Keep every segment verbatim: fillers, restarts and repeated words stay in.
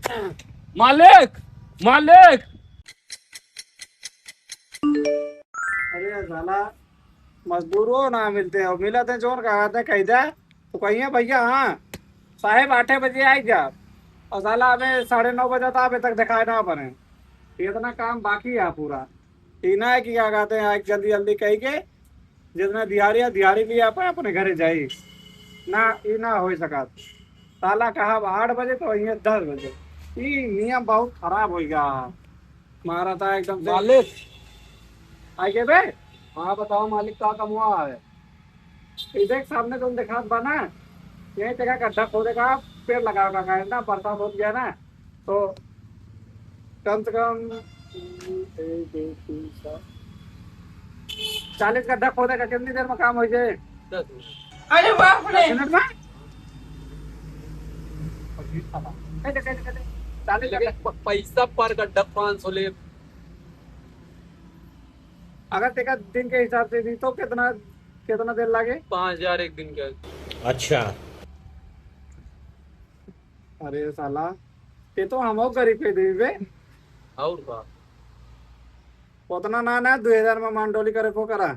मालिक, मालिक। अरे साला, मजदूरो ना मिलते हो, मिलत है जोन कहा थे कह दे, तो कहिए भैया हाँ साहेब आठे बजे आई जा, और साला अबे साढ़े नौ बजे तो अबे तक दिखाए ना बने। इतना काम बाकी है पूरा। ई ना है कि क्या कहते हैं, आज जल्दी जल्दी कही के जितना दिहाड़ी है, दिहाड़ी लिए अपन अपने घरे जाई। ना, ई ना हो सकत। साला कहा आठ बजे तो वहीं दस बजे। ई नियम बहुत खराब हो गया। मारा था एकदम से। मालिक। आ गए बे? हाँ, बताओ मालिक, का कमवा है? ये देख, सामने तुम दिखात बा ना, यही जगह गड्ढा खोदेगा, पेड़ लगावेगा, काहे ना बरसात हो गया ना, तो कम से कम एक, दो, तीन, चार, चालीस गड्ढा खोदेगा, कितनी देर में काम हो जाए? दस मिनट। अरे बाप रे! दस मिनट में? कैसे, कैसे, कैसे? चालीस गड्ढा। लेकिन प-, पैसा per गड्ढा पाँच सौ ले। अगर तेका दिन के हिसाब से दी तो कितना, कितना देर लागे? पाँच हजार एक दिन का। अच्छा। अरे साला, ते तो हमहू गरीब के देबे। और का? उतना ना, ना, दो हजार में मांडोली करे को करा।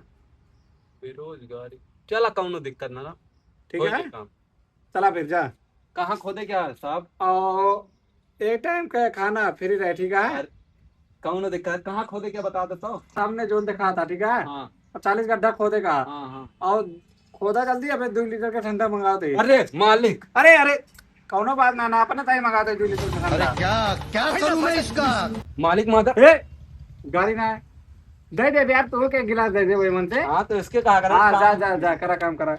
बेरोजगारी। चला, कौनो दिक्कत ना, ना। ठीक हो है? जाए काम। चला फिर जा। कहाँ खोदे क्या है साहब? और एक टाइम का खाना फ्री रहे, ठीक है? अरे, कौनो दिक्कत, कहाँ खोदे क्या बता दे तो। सामने जोन दिखा था, ठीक है? हाँ। और चालीस गड्ढा खोदे का। हाँ, हाँ। और खोदा जल्दी, अबे दो लीटर का ठंडा मंगा दे। अरे मालिक। अरे, अरे, कौनो बात ना, ना, अपने ताई मंगा दे दो लीटर का ठंडा। अरे क्या, क्या करूँ मैं इसका? मालिक माता। ए, गाड़ी ना है। दे दे यार, तू के गिलास दे दे वही मन से। हाँ, तो इसके कहा करा हाँ, काम। जा, जा, जा, करा काम करा।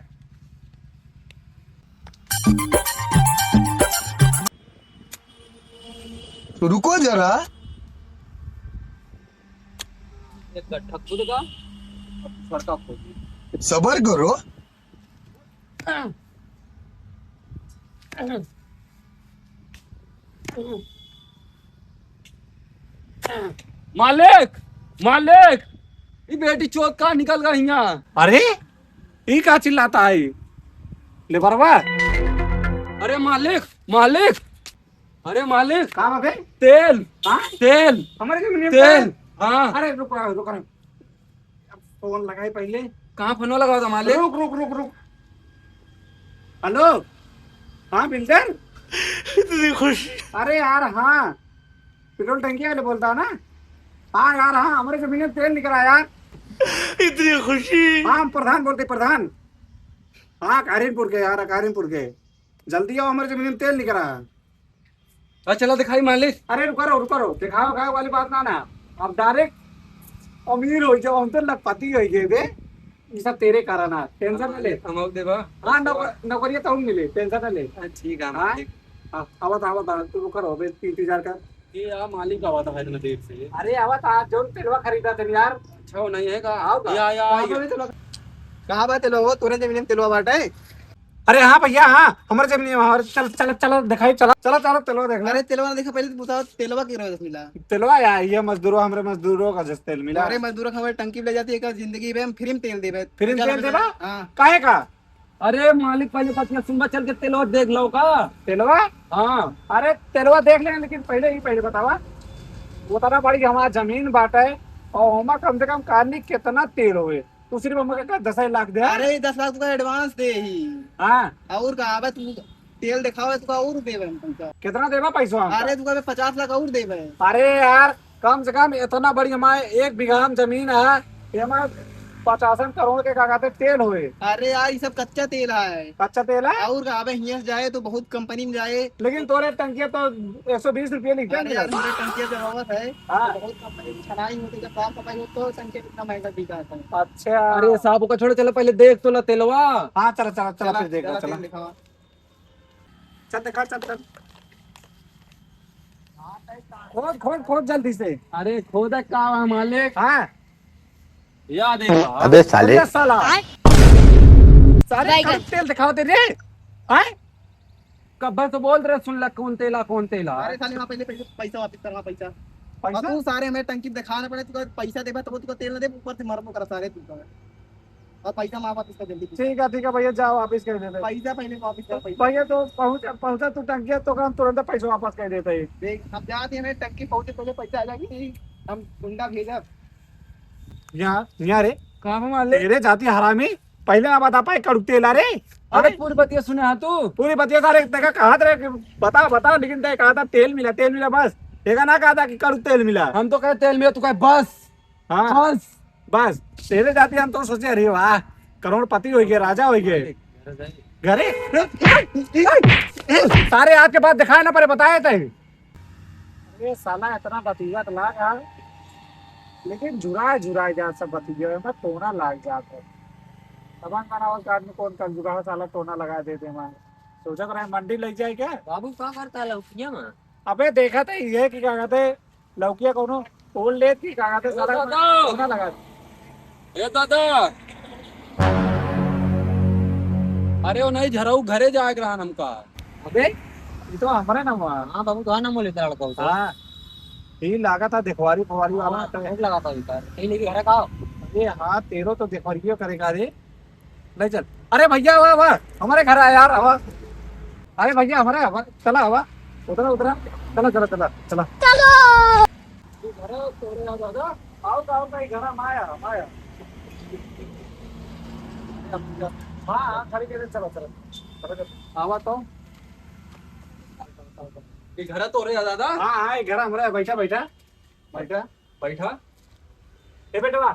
रुको जरा। एक गड्ढा खुद का, और दूसर का खुद। सबर करो। मालिक, मालिक, ई बेटी चोद का निकल गई हियाँ। अरे, ई का चिल्लाता है? लेबरवा? अरे मालिक, मालिक, अरे मालिक, का बा बे? तेल, हाँ? तेल, हमारे के मिनियम तेल, तेल? हाँ। अरे रुक रहा, रुक रहा। अब फोन लगाई पहले। कहाँ फोन लगावा था मालिक? रुक, रुक, रुक, रुक। हेलो, हाँ बिल्डर? इतनी खुशी। अरे यार, हाँ, पेट्रोल टंकी वाले बोलता है ना? हाँ यार, हाँ, हमारे जमीन में तेल निकला यार। इतनी खुशी। हाँ, हम प्रधान बोलते, प्रधान। हाँ, कारिमपुर के यार, कारिमपुर के। जल्दी आओ, हमारे जमीन में तेल निकला। अच्छा, चला दिखाई मालिक। अरे रुका रहो, रुका रहो, दिखाओ खाओ वाली बात ना ना, अब डायरेक्ट अमीर हो जाओ, हम तो लखपति हो गए बे। ये सब तेरे कारण है, टेंशन ना ले। हम देबा। हाँ, नौकर-, नौकरिया तो हम मिले, टेंशन ना ले। हाँ, ठीक है, हाँ? ठीक। हाँ, आवत, आवत, आवत, तू रुका रहो बे, इंतजार कर। ये आ मालिक आवत है इतना देर से। अरे आवत, आज जोन तेलवा खरीदा थे यार। अच्छा, वो नहीं है का? आओ का? या, या, कहाँ या। पे तेलवा? कहाँ बा तेलवा? वो तोरे जमीन में तेलवा बाटे? अरे हाँ भैया, हाँ, हमारे जमीन में, हमारे, चल, चल, चल, दिखाई, चला, चला, चला, तेलवा देख ले। अरे तेलवा ना देखा, पहले तो बताओ, तेलवा के रोज मिला? तेलवा या, ये मजदूरों, हमारे मजदूरों का जस तेल मिला। अरे मजदूरों का हमारे टंकी ले जाती है, का जिंदगी में हम फ्री में तेल देबे। फ्री में तेल देबा? हाँ। काहे का? अरे मालिक, पहले बतिया सुनबा, चल के तेलवा देख लो का। तेलवा? हाँ। अरे तेलवा देख लेंगे, लेकिन पहले ही पहले बतावा, उतना बड़ी हमारा जमीन बाटे और ओमा कम से कम कानी कितना तेल होए? तू सिर्फ हमके का दस लाख दे। अरे, दस लाख तुका advance दे ही। हाँ। और का, अबे तू तेल दिखावे, तुका और देबे हम पैसा। कितना देबा पैसा हमका? अरे, तुका अबे पचास लाख और देबे। अरे यार, कम से कम इतना बड़ी हमारे एक बीघा में जमीन है, ये हमारे पचासन करोड़ के का कहते तेल होए। अरे यार, ये सब कच्चा तेल है। कच्चा तेल है? और का, अबे हियां से जाए तो बहुत कंपनी में जाए। लेकिन तोरे टंकिया तो एक सौ बीस रुपये लिखते हैं अरे यार, मेरे टंकिया जब आवत है, हाँ। तो बहुत कंपनी में छनाई होती, जब साफ सफाई हो तो टंकिया इतना महंगा बिकाता है। अच्छा। अरे साहब, ओका छोड़ो, चलो पहले देख तो ला तेलवा। हाँ, चलो, चलो, चलो, चला, फिर देखा, चला, चला। तेल दिखावा। चल दिखा, चल, चल। खोद, खोद, खोद जल्दी से। अरे खोदा का हुआ मालिक? हाँ। या देखा। अबे साले। अबे साला। आय। साले बैगन। कब तेल दिखाओ तेरे? आय? कब से बोल रहे, सुन ला, कौन तेला, कौन तेला? अरे साले, वहाँ पहले पैसा, पैसा वापस कर, वहाँ पैसा। पैसा? और तू सारे हमें टंकी दिखाना पड़े, तू पैसा देबा तब तू तेल ना दे, ऊपर से मरबो करा सारे तू का। और पैसा माँ वापस कर देते। ठीक है, ठीक है भैया, जाओ वापस कर देते। पैसा पहले वापस कर, पैसा। भैया तो पहुँच, पहुँचा तू टंकिया तो हम तुरंत पैसा वापस कर देते हैं। देख, हम जाते हैं, टंकी पहुँचे पहले पैसा आ जाएगी, हम गुंडा भेजब। यहाँ, यहाँ रे। कहाँ पे मार ले? तेरे जाती हरामी, पहले ना बता पाए कड़ू तेल आ रे। अरे अरे पूरी बतिया सुने हाँ तू। पूरी बतिया सारे तक कहा था कि बता, बता, लेकिन तय कहा था तेल मिला, तेल मिला बस। तेगा ना कहा था कि कड़ू तेल मिला। हम तो कहे तेल मिला, तू कहे बस। हाँ। बस। बस। तेरे जाती हम तो सोचे, अरे वाह, करोड़पति हो गए, राजा हो गए। घरे? सारे आज के बाद दिखाए ना पड़े, बताए तय। अरे साला, इतना बतिया तो लाग हा, लेकिन झुराए झुराए जात सब बतिया में टोना लाग जात है। समझ में ना आवत आदमी कौन कंजूस है, साला टोना लगा देते हैं। सोचत रहे मंडी ले जाए क्या? बाबू का करता है लौकिया में? अबे देखा तो ये कि क्या कहते हैं, लौकिया कोनो तोड़ लेत कि क्या कहते हैं, ए साला दादा! टोना लगा दे। ए दादा! अरे ओ नहीं, झरऊ घरे जाए के रहन हमका। अबे, ये तो हमारे नाम हुआ। हाँ बाबू, तो नाम बोले था लड़का को। हाँ, ये लागा था देखवारी फवारी वाला हाँ, तो। भूख लगा था इधर। कहीं लेके घर का? अरे हाँ, तेरो तो देखवारियो करेगा रे। ले चल। अरे भैया, वाह, वाह, हमारे घर आया यार, वाह। अरे भैया, हमारे, हमारे, चला, वाह। उतरा, उतरा। चला, चला, चला, चला। चलो। तू घर आओ, तोरे आ दादा। आओ, आओ, भाई, घर आ, माया, माया। हाँ, हाँ, खड़ी के चलो, चलो। चलो, चलो। आवा तो। ये घर तोरे आ दादा? हाँ, हाँ, ये घर हमारा है, बैठा, बैठा। बैठा। बैठा। ए बेटवा,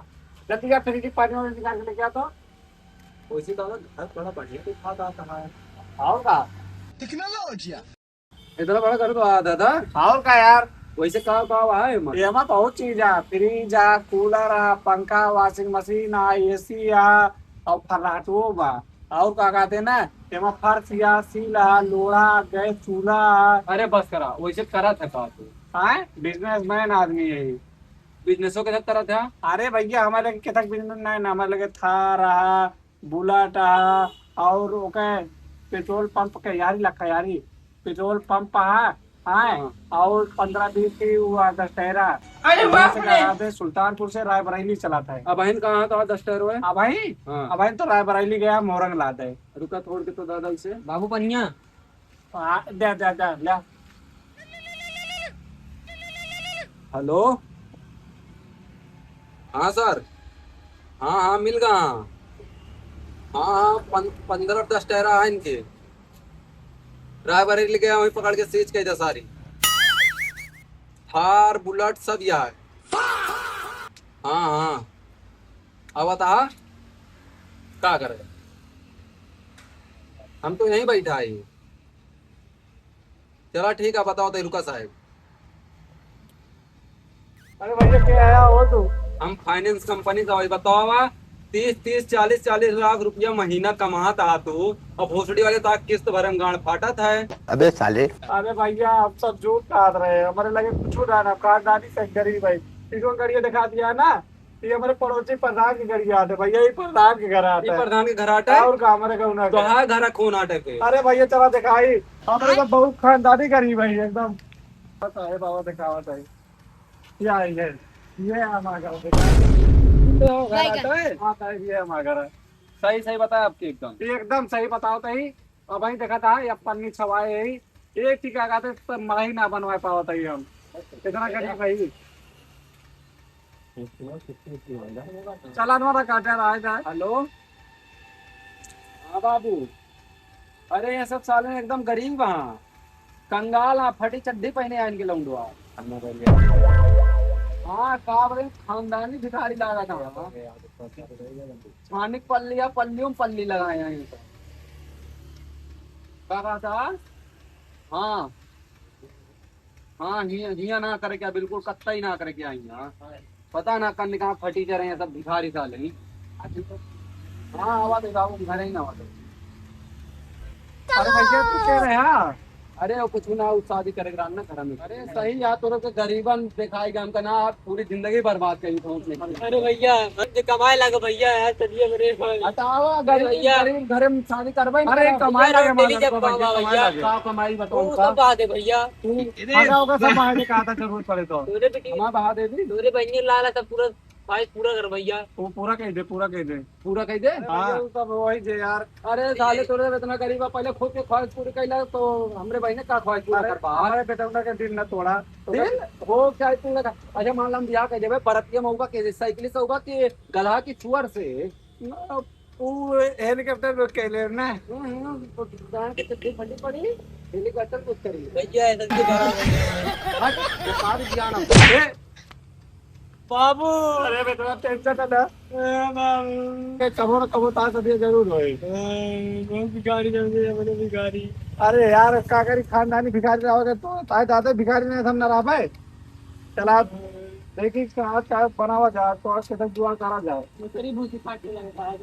जल्दी जा, फ्रिज से पानी वानी निकाल के लेके आ तो। वैसे दादा, घर बड़ा बढ़िया दिखाता है। और का? टेक्नोलॉजिया। इतना बड़ा घर तो आ दादा। और का यार? वैसे का का है एमा? एमा बहुत चीज है, फ्रिज है, कूलर है, पंखा, वॉशिंग मशीन है, एसी है, और फर्राटो बा। और का कहते हैं ना, एमा फर्श या सील है, लोढ़ा, गैस चूल्हा। अरे बस करा, वैसे करा था का तू? आए, बिजनेसमैन आदमी है। बिजनेसो के साथ करा था? अरे भैया, हमारे लगे केतक बिजनेस नहीं ना, हमारे लगे थार है, बुलेट है, और ओके पेट्रोल पंप के यारी लखा यारी, पेट्रोल पंप है, आए, हाँ। और पंद्रह बीस की वो दशहरा। अरे बाप रे! यहाँ से सुल्तानपुर से रायबरेली चलाता है। अबहिन कहाँ था दशहरा है? अबहिन? हाँ। अबहिन तो रायबरेली गया, मोरंग लाद है। रुका, थोड़ के तो दादा इसे। बाबू पनिया। हाँ, दे, दे, दे, ले। हेलो। हाँ सर। हाँ, हाँ, मिल गया। हाँ, हाँ, पन-, पंद्रह दशहरा है इनके। रायबरेली गया, वहीं पकड़ के सीज कई दे सारी। थार, बुलेट सब यहाँ है। हाँ, हाँ। अब बता, का करे? हम तो यहीं बैठा है। चला ठीक है, बताओ तो रुका साहब। अरे भैया, क्या आया हो तू? हम फाइनेंस कंपनी से भाई, बताओ बा, तीस तीस, चालीस चालीस लाख रुपया महीना कमात आ तू, और भोसड़ी वाले ताक किस्त भरे में गांड फाटत है। अबे साले। अरे भैया, हम सब झूठ कहत रहे, हमारे लगे कुछ ना, ना खानदानी से गरीब है। इसको गड़िया दिखा दिया ना, ये हमारे पड़ोसी प्रधान के गड़िया आते भैया, ये प्रधान के घर आते ये हैं। प्रधान के घर आते हैं? और का हमारे का उन्हें तो के? हाँ, घर खून आटे के। अरे भैया, चला दिखाई, हमारे तो बहुत खानदानी गरीब है एकदम। बताए बाबा, दिखावा चाहिए। या, ये, ये हमारा घर देखा। ये तो घर बैगन। आता है? आता है, ये हमारा घर है। सही, सही बताया आपके एकदम। एकदम सही बताओ तो ही। अब वहीं देखा था, ये पन्नी छवाए है, एक टीका का तो माही ना बनवा पावत है हम। इतना गरीब है। चला ना काटे रहा है। हेलो। हाँ बाबू। अरे ये सब साले एकदम गरीब हाँ। कंगाल हाँ, फटी चड्डी पहने आए इनके लौंडवा। हाँ, का बोले, खानदानी भिखारी लागा था। छानिक पल्ली या पल्लियों में पल्ली लगाए हैं इनका। का कहा था? हाँ। हाँ, हिया, हिया ना करे क्या, बिल्कुल कत्ता ही ना करे क्या हिया। पता ना कन कहाँ फटी जा रहे हैं सब भिखारी साले ही। हाँ, आवा दे बाबू, घर ही ना आवा दे। अरे भैया, तू कह रहे हैं? अरे, वो कुछ ना, वो शादी करे के रहन ना घर में। अरे, सही यार, तोरे के गरीबन दिखाई गए हमका ना, आप पूरी जिंदगी बर्बाद करी पहुंचने की। अरे भैया, हम जो कमाए लागे भैया, यार, चलिए मेरे भाई। हटावा, गरीब, भैया। गरीब घर में शादी करवाई ना अरे, करा। कमाए भैया, लागे, डेली मांगल जब को भैया, कमावा कमाए भैया। लागे। का कमाई बताओ तू का? सब बहा दे भैया। तू इधर। हटा होगा सब बहा दे, कहा था जरूरत पड़े तो। तोरे बेटी, हमारा बहा दे दी। तोरे बहनी लाला सब पूरा ख्वाहिश पूरा कर भैया। वो पूरा कह दे, पूरा कह दे। पूरा कह दे? हाँ। अरे, वो सब वही जे यार। अरे साले, तोरे इतना गरीब है, पहले खुद के ख्वाहिश पूरी कैला तो हमरे बहिने का ख्वाहिश पूरा अरे, कर पा? हमारे बेटा उनका के दिल ना तोड़ा। तो दिल? वो क्या है, तू लगा? अच्छा, मान ला हम बियाह कर देबे, बरतिया मौका के साइकिल से होगा कि गधा की चुअर से? ना, वो हेलीकॉप्टर में कहले ना। हम्म, हम्म, वो जान के चड्डी फटी पड़ी, हेलीकॉप्टर कुछ करी। भैया, ऐसा क्यों करा? हट, बेकार ज्ञान है। ए, बाबू। अरे बेटा, टेंशन ना ले। ए बाबू। ए, कबो न कबो तार सदिया जरूर होई। ए, बहुत भिखारी समझे, अपने भिखारी। अरे यार, का करी, खानदानी भिखारी रहोगे तो, ताए दादा भिखारी नहीं, हम ना रह पाए। चला, देखी कहाँ क्या बनावा जाए, तो आज कैसे जुगाड़ करा जाए। तेरी भूसी फाट के लगे था।